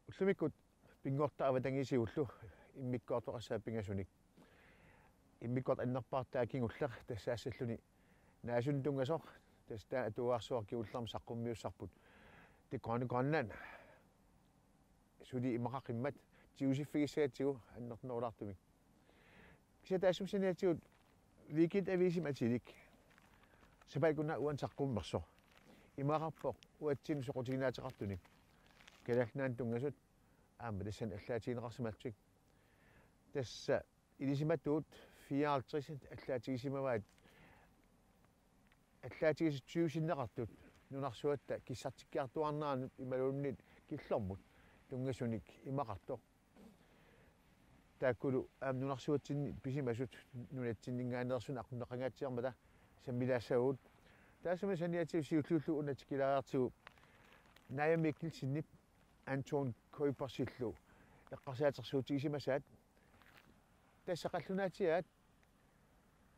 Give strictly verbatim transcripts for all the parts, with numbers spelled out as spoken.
Ullumikkut pinngortitaq avatangiisigullu immikkoortoqassaaq pingasunik. Immikkoortoq annerpaartaa kingulleq tassaasilluni naasunik tunngasoq, tassa taanna atuarsuaq kingullermi saqqummiussarput. Det Grønne Grønland suli imaqaqimmat tigusiffigissagatsigu annertunerulaartumik. Kisianni taassuma saniatigut Weekendavisimi atilik sapaatip-akunnera uani saqqummersoq imaqarpoq uatsinnut soqutiginaateqartunik Kalaallit Nunaannut tunngasut aamma tassani allaatigineqarsimallutik. Tassa ilisimatuut fireoghalvtreds allaatigisimavaat, allaatigisut tyve sinneqartut nunarsuatta kissartikkiartuaarneranut imaluunniit killormut tunngasunik imaqartoq. Taakkulu aamma nunarsuatsinni pisimasut nunatsinninngaanneersut aqunneqangaatsiarmata sammilaassavagut. Taassuma saniatigut siulliullugu una tikilaareertigu Naja Mikkelsenip Anton Kuipersillu eqqarsaatersuutigisimasaat. Tassa qallunaatsiaat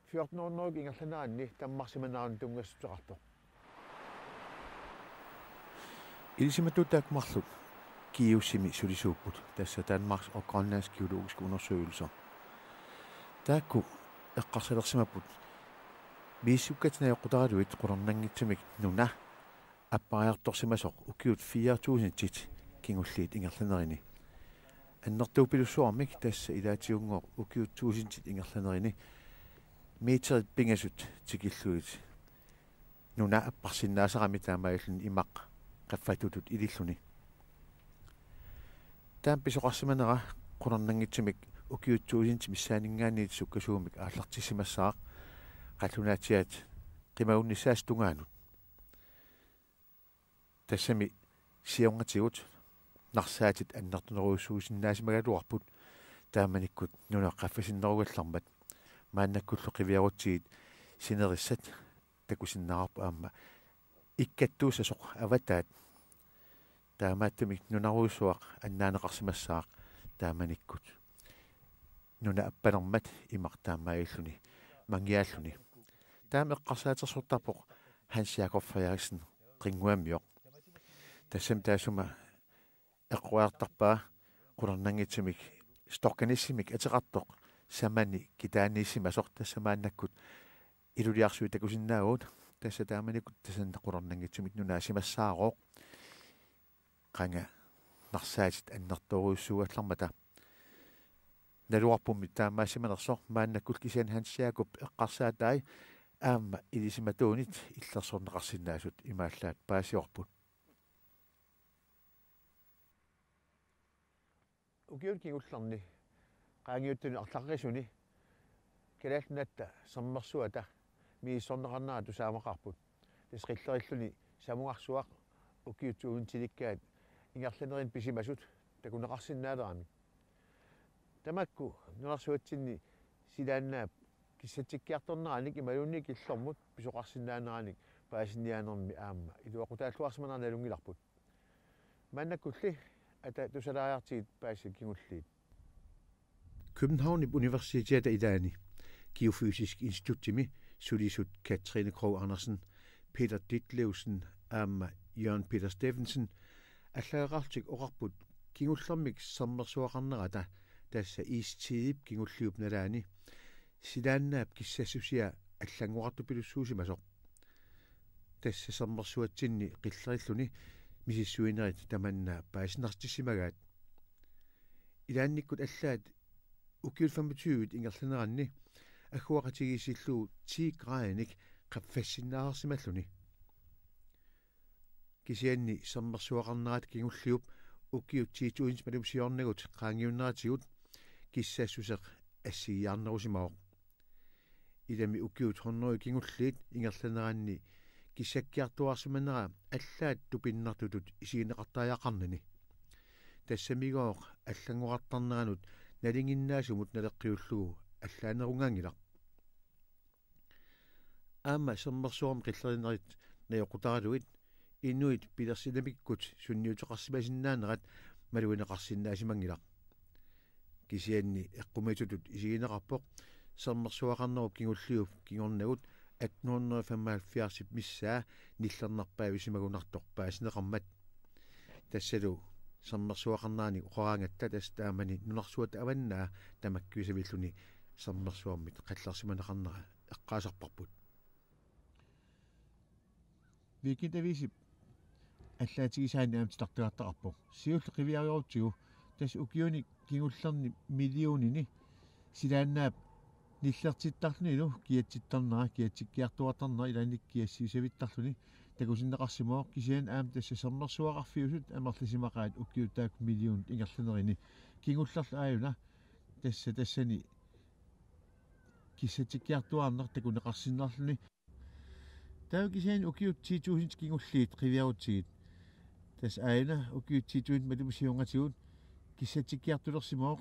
fjorten hundrede ingerlaneranni tammarsimanerannut tunngassuteqartoq. Ilisimatuut taakku marluk GEUS-imi sulisuupput, tassa Danmarks og Grønlands Geologiske Undersøgelser. Taakku eqqarsalersimapput misissukkatsinni ajoqutaraluit qularnanngitsumik nuna appariartorsimasoq ukiut fire tusindit kingulliit ingerlanerini. Annertuuppilussuarmik tassa ilaatigut ukiut tusindit ingerlanerini meterit pingasut tikillugit nuna apparsinnaasarami taamaalilluni imaq qaffatutut ililluni. Taama pisoqarsimanera qularnanngitsumik ukiut tusindit missaaninngaanniit sukkasuumik aallartissimassaaq qallunaatsiaat qimagunnissaasa tungaanut. Tassami siornatigut narsaatit annertunerujussuusinnaasimagaluarput taamanikkut nuna qaffasinnerugallarmat. Maannakkullu qiviarutsigit sinerissat takusinnaavarput aamma ikkattuussasoq avataat. Taamaattumik nunarujussuaq annaaneqarsimassaaq taamanikkut nuna appalermat imaq taamaalilluni manngiaalluni. Taama eqqarsaatersortarpoq Hans Jakob Frederiksen Qinnguamioq. Tassami taassuma eqquaartarpaa qularnanngitsumik Stokkanissimik ateqartoq samani kitaaniissimasoq, tassa maannakkut Ilulissarsuit takusinnaavugut, tassa taamanikkut tassani qularnanngitsumik nunaasimassaarooq. Qanga narsaatit annertoorujussuugallarmata. Naluarpummi taamaasimanersoq, maannakkullu kisianni Hans Jakob eqqarsaatai aamma ilisimatuunit illersorneqarsinnaasut imaallaat paasiorput. Ukiuni kingullerni qaangiuttuni arlaqisuni Kalaallit Nunaata sermersuata misissorneqarnera tusaamaqaarput. Tassa qillerilluni samungarsuaq ukiut tusindilikkaat ingerlanerini pisimasut takuneqarsinnaalerami. Tamakku nunarsuatsinni silaannaap kissatsikkiartorneranik imaluunniit killormut pisoqarsinnaaneranik paasiniaanermi aamma iluaqutaalluarsimanera nalunngilarput. Maannakkulli ata tusalaariartigit paasisat kingulliit. Københavnip Universiteta ilaani Geofysisk Instituttimi sulisut Katrine Krogh Andersen, Peter Ditlevsen aamma Jørgen Peter Steffensen allagaqarlutik oqarput kingullermik sermersuaqarnerata, tassa istidip kingulliup nalaani, silaannaap kissassusia allanngorartupilussuusimasoq. Tassa sermersuatsinni qillerilluni misissuinerit tamanna paasinersartissimagaat. Ilaannikkut allaat ukiut femogtyve ingerlaneranni agguaqatigiissillugu ti graadinik qaffassinnaasarsimalluni. Kisianni sermersuaqarnerata kingulliup ukiut ti tusind malumsiornagut qaangiunneratigut kissassuseq assigiiaarnerusimavoq. Ilami ukiut hundrede kingulliit ingerlaneranni kissakkiartuaarsimanera allaat tupinnartutut isigineqartariaqarnani. Tassamigooq allanngorartarneranut nalinginnaasumut naleqqiullugu allaanerungaanngilaq. Aamma sermersuarmi qillerinerit najoqqutaralugit inuit pilersinnavikkut sunniuteqarsimasinnaanerat malugineqarsinnaasimanngilaq. Kisianni eqqumiitsutut isigineqarpoq sermersuaqarnerup kingulliup kingornagut atten hundrede femoghalvfjerdsip missaa nillernerpaavisimagunartoq paasineqarmat. Tassalu Sermersuaqarnerani oqaraangatta tassa taamani nunarsuatta avannaa tamakkiisavilluni sermersuarmit qallersimaneqarnera eqqaasarparput. Weekend Avisip allaatigisaani aamma titartagartaqarpoq. Siulleq qiviarujorutsigu tassa ukiuni kingullerni millionini silaannaap nillertittarlunilu kiatsittarnera, kiatsikkiartuartarnera ilaanni kiassiusavittarluni takusinneqarsimavoq, kisianni aamma tassa sermersuaqarfiusut amerlasimaqaat ukiut taakku millionit ingerlanerini. Kingullerlu aajuna tassa tassani kissatsikkiartuaarneq takuneqarsinnarluni. Taava kisianni ukiut ti tusind kingulliit qiviarutsigit. Tassa aajuna ukiut ti tusind matuma siornatigut kissatsikkiartulersimavoq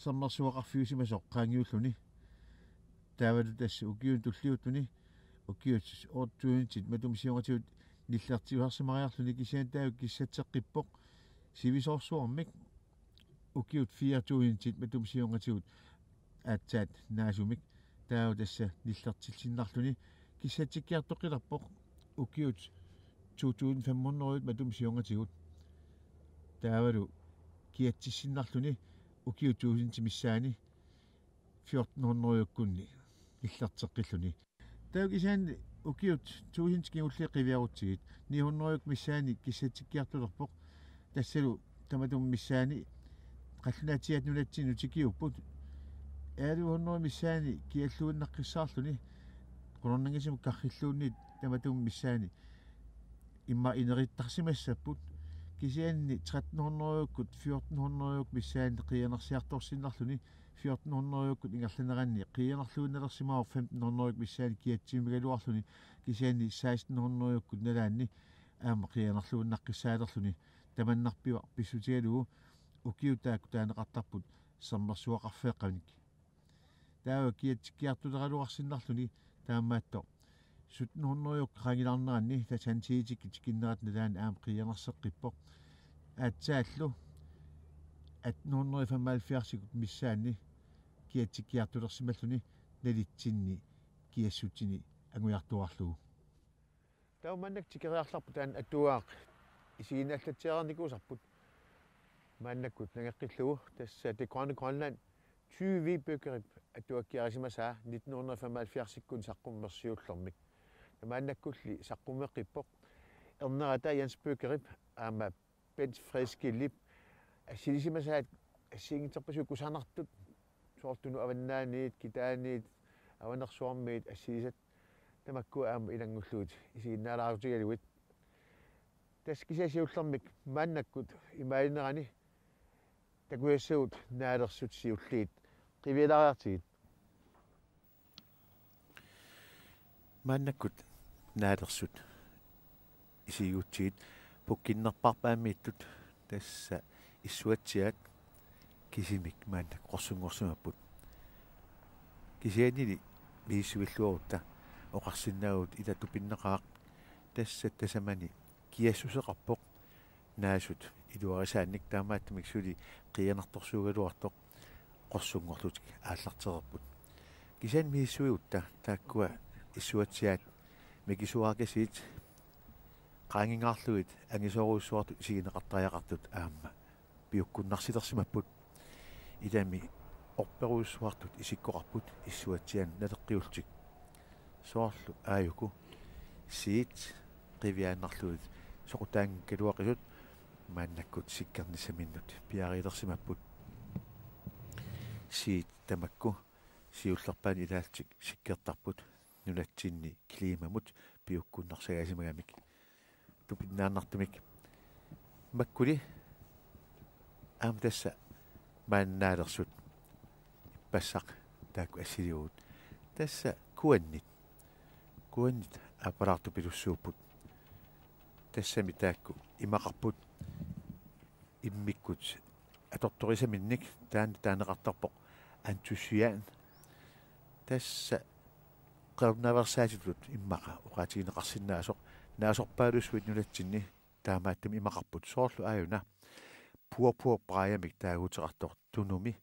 sermersuaqarfiusimasoq qaangiulluni. Taavalu tassa ukiuni tulliuttuni ukiut otte tusind matuma siornatigut nillertiusarsimariarluni, kisianni taava kissatseqqippoq sivisoorsuarmik ukiut fire tusind matuma siornatigut aatsaat naasumik. Taava tassa nillertilsinnarluni kissatsikkiartoqqilerpoq ukiut to tusind fem hundrede matuma siornatigut. Taavalu kiatsissinnarluni ukiut tusind missaani fjorten hundrede-kkunni nillerteqqilluni. Taava kisianni ukiut tusind kingulliit qiviarutsigit, ni hundrede missaani kissatsikkiartulerpoq. Tassalu tamatuma missaani qallunaatsiaat nunatsinni nutikiupput. Elleve hundrede missaani kialluinnaqqissaarluni. Qularnanngisamut karrilluunniit tamatuma missaani immaqa inerittarsimassapput. Kisianni tretten hundrede-kkut fjorten hundrede-kkut missaani qiianarsiartorsinnarluni, fjorten hundrede-kkut ingerlaneranni qiianarluinnalersimavoq femten hundrede-kkut missaani kiatsimigaluarluni, kisianni seksten hundrede-kkut nalaanni aamma qiianarluinnaqqissaalerluni. Tamannarpiaq pissutigalugu ukiut taakku taaneqartarput sermersuaqarfeeqqanik. Taava kiatsikkiartuleraluarsinnarluni taamaattoq sytten hundrede-kkut qaangilaarneranni, tassa Hanseatikkut tikinnerat nalaani aamma qiianarseqqippoq. Aatsaallu atten hundrede femoghalvfjerds-ikkut missaanni kiatsikkiartulersimalluni nalitsinni kiassutini angujartuarlugu. Taava maannakkut tikeriarlarput taanna atuagaq isiginnaallatsiareernikuusarput. Maannakkut nangeqqillugu tassa The Grønne Grønland, Tyve Bøgerip atuakkiarisimasaa nitten hundrede femoghalvfjerds-ikkut saqqummersiullermik. Maannakkulli saqqummeqqippoq ernerata Jens Bøgerip aamma Bent Fredskildip assilisimasaat assigiinngitsorpassuit kusanartut, soorlu Tunumut Avannaaniit, Kitaaniit, Avanersuarmiit assilisat tamakku aamma ilanngullugit isiginnaalaarutigalugit. Tassa kisianni siullermik maannakkut imaalinerani takusassavut naalersut siulliit qivialaariartigit. Maannakkut naalersut isigigutsigit pukkinnerpaarpaamiittut, tassa issuatsiaat kisimik maannakkut qorsunngorsimapput. Kisiannili misissuilluarutta oqarsinnaavugut ila tupinnaqaaq, tassa tasamani kiassuseqarpoq naasut iluarisaannik, taamaattumik suli qiianartorsuugaluartoq qorsunngorlutik aallartereerput. Kisianni misissuigutta taakkua issuatsiaat mikisuarakasiit qaangingaarlugit angisoorujussuartut isigineqartariaqartut aamma piukkunnarsilersimapput. Ilami orperujussuartut isikkoqarput issuatsiaanut naleqqiullutik. Soorlu aajuku siit qiviaannarlugit soqutaanngikkaluaqisut maannakkut sikkernissaminnut piareersimapput. Siit tamakku siullerpaani ilaallutik sikkertarput nunatsinni kliimamut piukkunnarsagaasimagamik tupinnaannartumik. Makkuli aamma tassa maani naalersut ippassaq taakku assiliugut. Tassa kuannit. Kuannit aappalaartupilussuupput. Tassami taakku imaqarput immikkut atortorisaminnik, taanna taaneqartarpoq antocyan. Tassa qernaveersaatitut immaqa oqaatigineqarsinnaasoq naasorpaalussuit nunatsinni taamaattumik imaqarput, soorlu aajuna purpurpaajamik taaguuteqartoq Tunumi,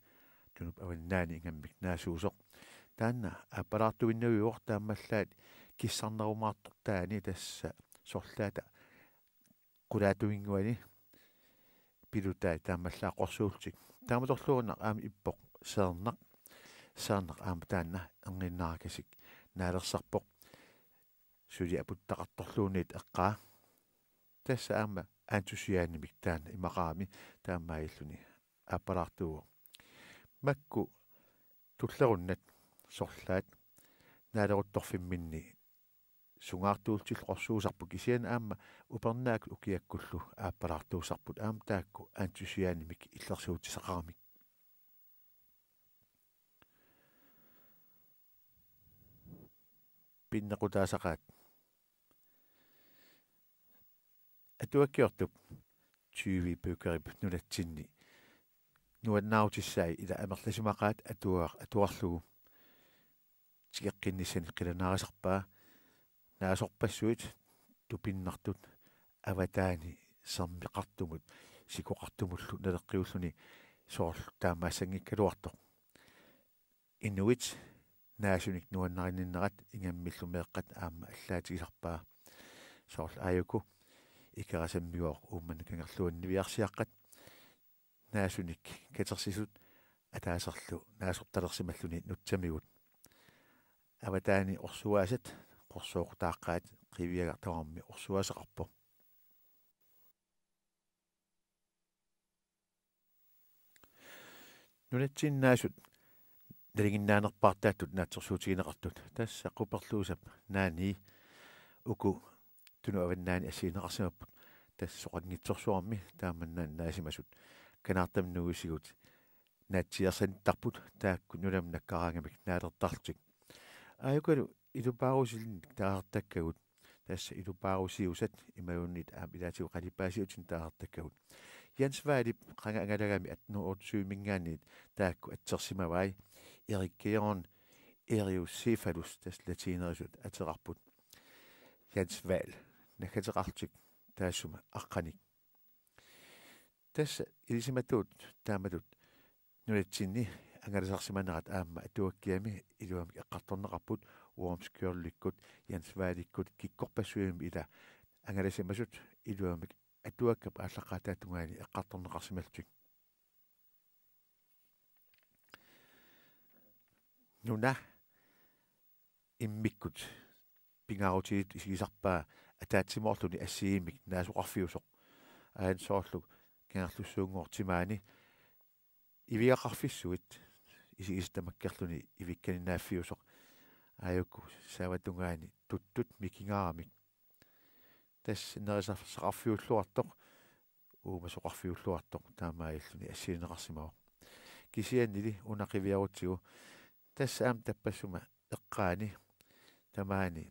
Tunup Avannaani ingammik naasuusoq. Taanna aappalaartuinnaviuvoq taamaallaat kissarnerumaartortaani, tassa sorlaata qulaatuinnguani pilutai taamaallaat qorsuullutik. Taamatorluunniit aamma ippoq Seernaq. Seernaq aamma taanna erniinnaarakasik naalersarpoq. Suli aputtaqartorluunniit eqqaa. Tassa aamma Aantjussujaanimik taanna imaqarami taamaalilluni aappalaartuuvoq. Makku tullerunnat sorlaat naaleruttorfimminni sungaartuullutillu qorsuusarput, kisianni aamma upernaaq ukiakkullu aappalaartuusarput, aamma taakku Aantjussujaanimik illersuutissaqaramik. Pinnequtaasaqaat. Atuakkiortup tyve bøgerip nunatsinni nuannaarutissai ila amerlasimaqaat atuar-, atuarlugu. Tikeqqinnissanik qilanaarisarpaa, naasorpassuit tupinnartut avataani sermeqartumut sikoqartumullu naleqqiulluni, soorlu taamaassanngikkaluartoq. Inuit naasunik nuannarinninnerat ingammillu meeqqat aamma allaatigisarpaa. Soorlu aajuku Ikerasammigooq Uummannap Kangerluani niviarsiaqqat naasunik katersisut ataaserlu naasortalersimalluni nutsamigut. Avataani orsuaasat qorsooqutaaqqaat, qiviagaq tamarmi orsuaaseqarpoq. Nunatsinni naasut nalinginnaanerpaartaattut naatsorsuutigineqartut, tassa Quperluusap naani uku Tunnup Avannaani assigineqarsimapput, tassa soqanngitsorsuarmi taamanna naasimasut kanaartamik nuisigut naatsiiarsanittarput, taakku nunamut nakkaraangamik naalertarlutik. Aajukalu ilupaarusilinnik taasartakkagut, tassa ilupaarusiusat imaluunniit aamma ilaatigut qalipaasiutinnik taasartakkagut. Jens Wallip qanga angalagami atten hundrede og syv-minngaanniit taakku atsersimavai. Erik Georg Eriocephalus, tassa latinerisut ateqarput. Jens Wall, naggateqarlutik taassuma aqqanik. Tassa ilisimatuut taamatut nunatsinni angalasarsimanerat aamma atuakkiami iluamik eqqartorneqarput, Worms Curlikkut, Jens Wallikkut, kikkorpassuimmi ila angalasimasut iluamik atuakkap aallaqqaataatungaani eqqartorneqarsimallutik. Nuna immikkut pingaarutigisoq isigisarpaa ataatsimoorluni assigiimmik naasoqarfiusoq. Aana soorlu Kangerlussuunngooq timaani ivigaqarfissuit isigisat tamakkerluni ivikkaninnaaffiusoq. Aajuku saavatungaani tuttut mikingaaramik. Tassa nerisassaqarfiulluartoq, uumasoqarfiulluartoq taamaalilluni assigineqarsimavoq. Kisiannili una qiviarutsigu tassa aamma tappassuma eqqaani tamaani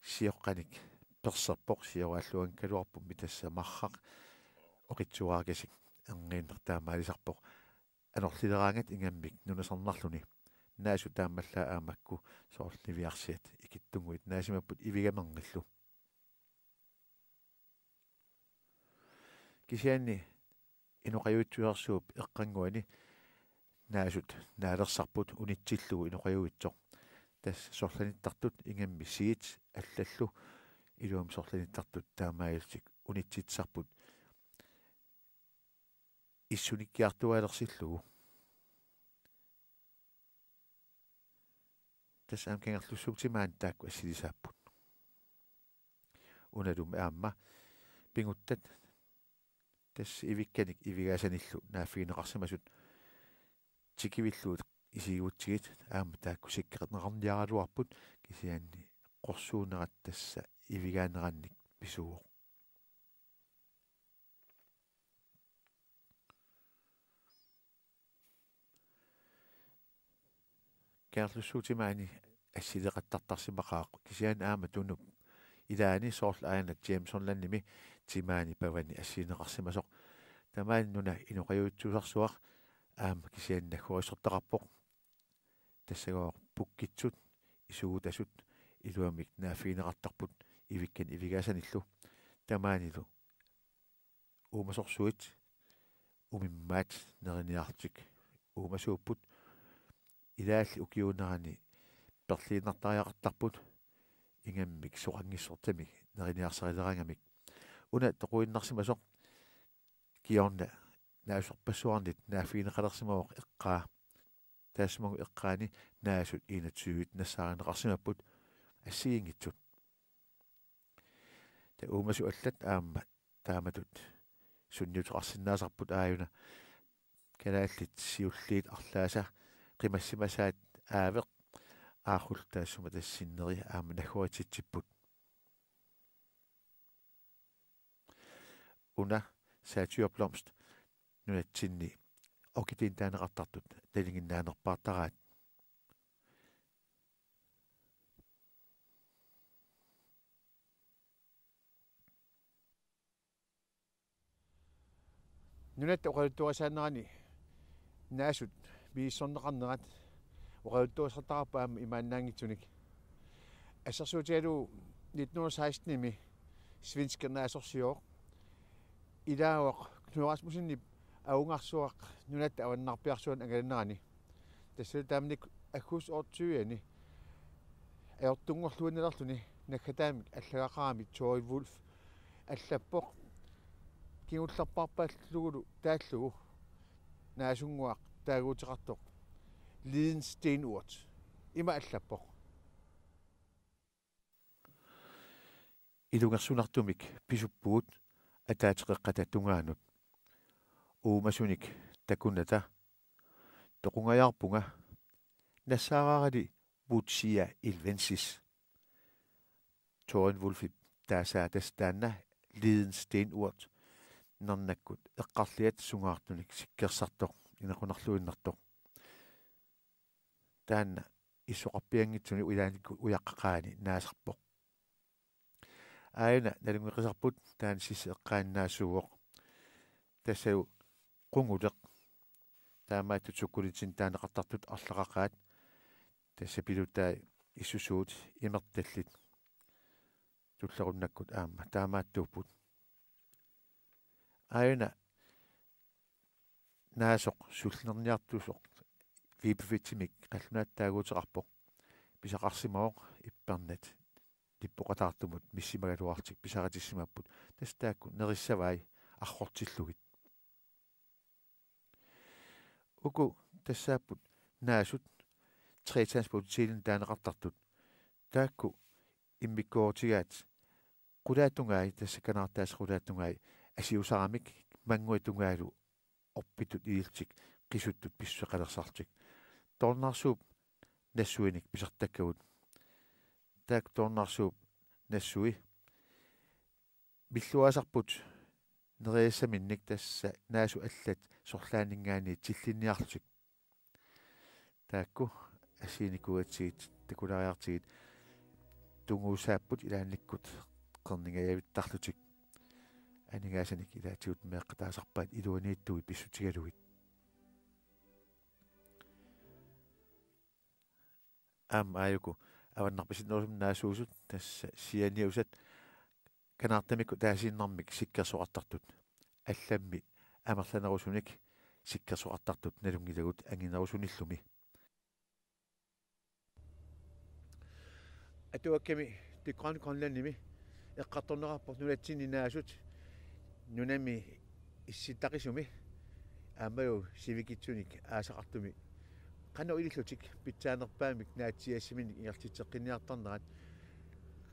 sioqqanik perserpoq, sioraalluanngikkaluarpummi, tassa marraq oqitsuarakasik erniinnaq taamaalisarpoq. Anorlileraangat ingammik nunasarnarluni. Naasut taamaallaat aamma makku soorlu niviarsiat ikittunnguit naasimapput ivigamerngillu. Kisianni inoqajuitsusersuup eqqannguani naasut naalersarput unitsillugu inoqajuitsoq. Tassa sorlanittartut ingammik siit allallu iluamik sorlanittartut taamaalillutik unitsitsisarput issunikkiartuaalersillugu. Tassa aamma Kangerlussuup timaani taakku assilisaapput. Unalumi aamma pinguttat tassa ivikkanik ivigaasanillu naaffigineqarsimasut tikivillugit isigigutsigit aamma taakku sikkerneqarniaraluarput, kisianni qorsuunerat tassa ivigaanerannik pisuuvoq. Kangerlussuup timaani assileqattartarsimaqaaq, kisianni aamma Tunup ilaani soorlu aana Jamesonlandimi timaani pavani assigineqarsimasoq. Tamaani nuna inoqajuitsusersuaq aamma kisianni naggorissortaqarpoq. Tassagooq pukkitsut isugutasut iluamik naaffigineqartarput ivikkanik ivigaasanillu. Tamaanilu uumasorsuit umimmaat neriniarlutik uumasuupput. Ilaalli ukiuunerani perliinnartariaqartarput ingammik soqanngissortamik neriniarsarileraangamik. Una toquinnarsimasoq kingorna naasorpassuarnit naaffigineqalersimavoq eqqaa. Taassumalu eqqaani naasut enogtyve nassaarineqarsimapput assigiinngitsut. Taava uumasut allat aamma taamatut sunniuteqarsinnaasarput aajuna kalaallit siulliit arlaasa qimassimasaat aaveq aarrullu taassuma tassa sinneri aamma naggoritsitsipput. Una Satyr Blomst nunatsinni orkideenik taaneqartartut nalinginnaanerpaartaraat. Nunatta oqaluttuarisaanerani naasut misissorneqarnerat oqaluttuarisartaqarpoq aamma imaannaanngitsunik. Assersuutigalugu nitten hundrede seksten-imi svenskit naasorsivoq. Ilaavoq Knud Rasmussenip avungarsuaq nunatta avannarpiarsuanut angalanerani. Tassa taamanikkut aggustip otteogtyve-ani ajortunngorluinnalerluni naggataamik allagaqarami Thorvald Wolff allappoq kingullerpaarpallugulu taallugu naasunnguaq taaguuteqartoq Liden Stenurt. Ima allappoq: Ilungersunartumik pisuppugut ataateqeqqata tungaanut. Uumasunik takunnata toqungajaarpunga, nassaaraarali Buddsia Ilvensis. Thorvald Wolffip taasaa tassa taanna Liden Stenurt, nernakkut eqqarliat sungaartunik sikkersartoq, inequnarluinnartoq. Taanna issoqarpianngitsunik ilaannikkut ujaqqaqaani naasarpoq. Aajuna nalunngeqisarput taanna sisseqqaannaasuuvoq. Tassalu qunguleq. Taamaattut sukkulitsinni taaneqartartut arlaqaqaat. Tassa pilutai issusuut imertallit. Tullerunnakkut aamma taamaattuupput. Aajuna naasoq sullinniartusoq Vipavitsimik qallunaatut taaguuteqarpoq. Pisaqarsimavoq ippernat nippoqataartumut missimagaluarlutik pisaritissimapput. Tassa taakku nerissavai arrortillugit. Uku tassaapput naasut tretræspottetilen taaneqartartut. Taakku immikkoorutigaat qulaatungai, tassa kanaartaasa qulaatungai, asiusaramik mannguit tungaalu orpitut ilillutik qisuttut pissuseqalersarlutik. Toornaarsuup nassuinik pisartakkagut. Taakku toornaarsuup nassui milluaasarput neriassaminnik, tassa naasut allat sorlaanninngaanniit tillinniarlutik. Taakku assiginikuugatsigit takulaariartigit tunguusaapput ilaannikkut qerningajavittarlutik. Aningaasanik ilaatigut meeqqat taasarpaat iluaniittui pissutigalugit. Aamma aajuku avannarpasinnerusumik naasuusut, tassa sianiusat kanaartamikkut ataasiinnarmik sikkersoqartartut. Allammi amerlanerusunik sikkersoqartartut nalunngilagut anginerusunillumi. Atuakkami The Grand Greenlandimi eqqartorneqarpoq nunatsinni naasut nunami issittaqisumi aammalu sivikitsunik aasaqartumi qanoq ilillutik pitsaanerpaamik naatsiiassaminik ingerlatitseqqinniartarnerat,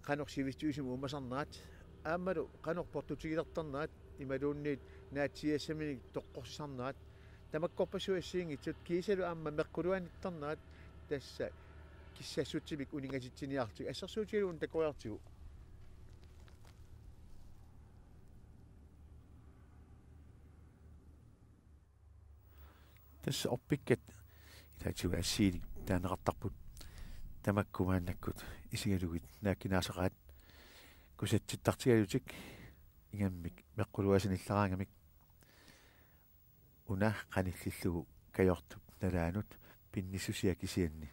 qanoq sivistuisumik uumasarnerat aammalu qanoq portutigilertarnerat imaluunniit naatsiiassaminik toqqorsisarnerat, tamakkorpassuit assigiinngitsut kiisalu aamma meqquluanittarnerat tassa kissassutsimik uningatitsiniarlutik. Assersuutigalugu una takoriartigu. Tassa orpikkat ilaatigut assiilik taaneqartarput. Tamakku maannakkut isigalugit naakkinaasaqaat kusatsittartigalutik ingammik meqquluasanillaraangamik. Una qanillillugu kajortup nalaanut pinnissusia kisianni.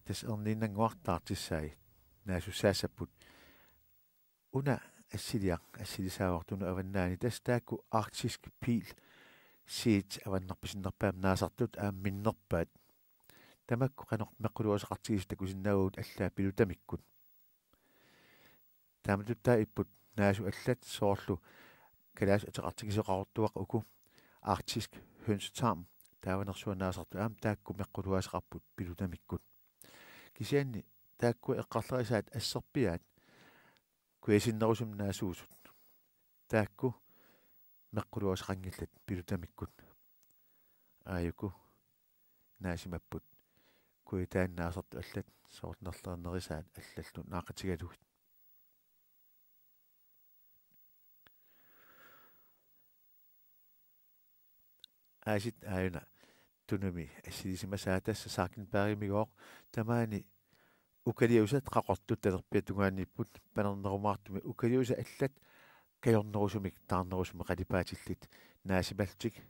Tassa erniinnannguaq taartissai naasussaassapput. Una assiliaq, assilisaavoq Tunnup avannaani, tassa taakku Arktisk Pil Set avannarpasinnerpaamik naasartut aamma minnerpaat. Tamakku qanoq meqquluasaqartigisoq takusinnaavagut allaat pilutamikkut. Taamatuttaaq ipput naasut allat soorlu Kalaallisut ateqartigisoqaruttuaq uku arktisk hønsetarm, taavanersuaq naasartut aamma taakku meqquluaaseqarput pilutamikkut. Kisianni taakku eqqarlerisaat asserpiaat kujasinnerusumik naasuusut. Taakku meqquluaaseqanngillat pilutamikkut. Aajuku naasimapput kujataani naasartut allat soorlu nerlerinerisaat allallu naaqatigalugit. Aasit aajuna Tunumi assilisimasaa tassa Sakenbergimigooq. Tamaani ukaliusat qaqortut talerpiata tungaaniipput, panernerumaartumi ukaliusat allat kajornerusumik taarnerusumik qalipaatillit naasimallutik,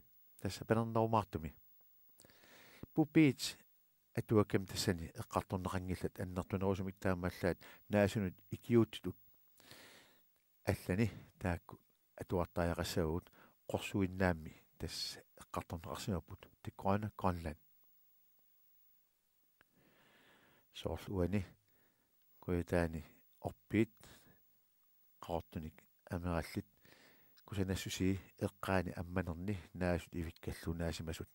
tassa panernerumaartumi. Pupiit atuakkami tassani eqqartorneqanngillat annertunerusumik, taamaallaat naasunut ikiuuttutut allani taakku atuartariaqassavagut. Qorsuinnaammi tassa eqqartorneqarsimapput, Det Grønne Grønland. Soorlu uani kujataani orpiit qaqortunik amerallit kusanassusii eqqaani ammanerni naasut ivikkallu naasimasut.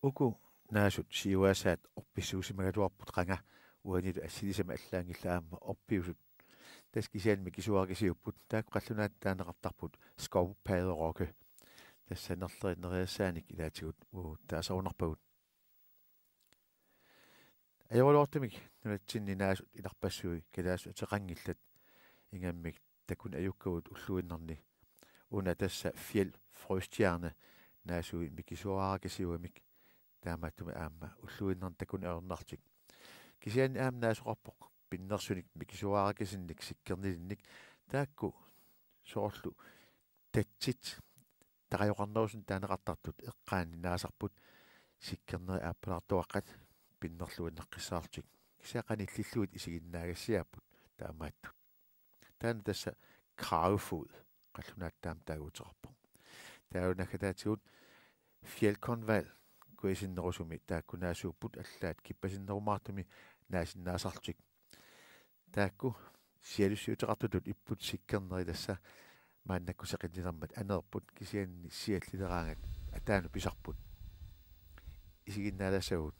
Uku naasut siuaasaat orpissuusimagaluarput qanga uanilu assilisamik allaanngillat aamma orpiusut. Tassa kisianni mikisuarakasiupput, taakku qallunaatut taaneqartarput skovpadderokke. Tassa nerlerineriassaanik ilaatigut uagut taasarunarpagut. Ajoraluartumik nunatsinni naasut ilarpassui kalaallisut ateqanngillat, ingammik takuneq ajukkagut ulluinnarni. Una tassa Fjeld Frøstjerne naasui mikisuarakasiuamik, taamaattumik aamma ulluinnarni takuneq ajornarlutik. Kisianni aamma naasoqarpoq pinnersunik mikisuarakasinnik sikkernilinnik, taakku soorlu tatsit tarajoqarnerusunik taaneqartartut eqqaani naasarput, sikkerneri aappalaartuaqqat pinnerluinnaqqissaarlutik. Kisianni qanillillugit isiginnaagassiaapput taamaattut. Taanna tassa Kragefod qallunaatut taama taaguuteqarpoq. Taava naggataatigut Fjellkonvall kujasinnerusumi taakku naasuupput, allaat kippasinnerumaartumi naasinnaasarlutik. Taakku sialussiuteqartutut ipput sikkerneri, tassa maannakkut seqinnilermat aneerput, kisianni siallileraangat ataanut pisarput. Isiginnaalassagut